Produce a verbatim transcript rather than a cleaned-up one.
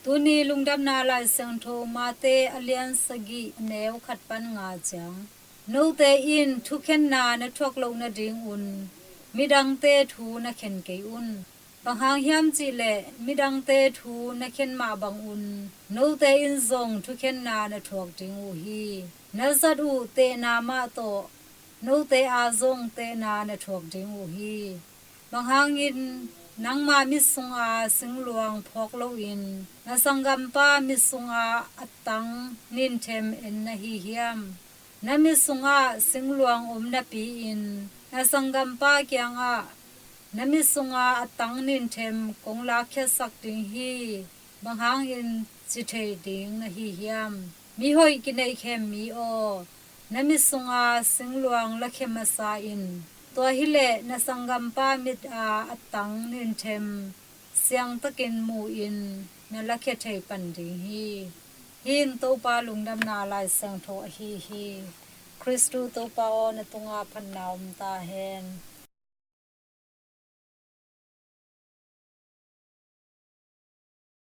Tuni Lungdamna Laisiangtho Mate a lian sagih, a neu khat pan nga ciang: Note in thukhenna na thuak loh nadingun midangte thu na khen kei un. Bang hang hiam cih leh midangte thu na khen mah bangun note in zong thukhenna na thuak ding uh hi. Na zat uh tehna mah tawh note aa zong tehna na thuak ding uh hi. Bang hangin nangma mit sunga singluang phawk loin na sanggampa mit sunga a tang ninthem en na hi hiam? Na mit sungah singluang om napi-in na sanggampa kiangah, na mit sunga a tang ninthem kong lakkhiatsak ding hi, bang hangin ci thei ding na hi hiam? Mihoih kineihkhem mi aw, na mit sunga singluang lakhia masa in. Tua hileh na sanggampa mit-a a tang ninthem siangtakin mu-in na lakhia thei pan ding hi. Hih in Topa Lungdamna Laisiangtho ahi hi. Khristu Topa aw, na tungah phatna om ta hen.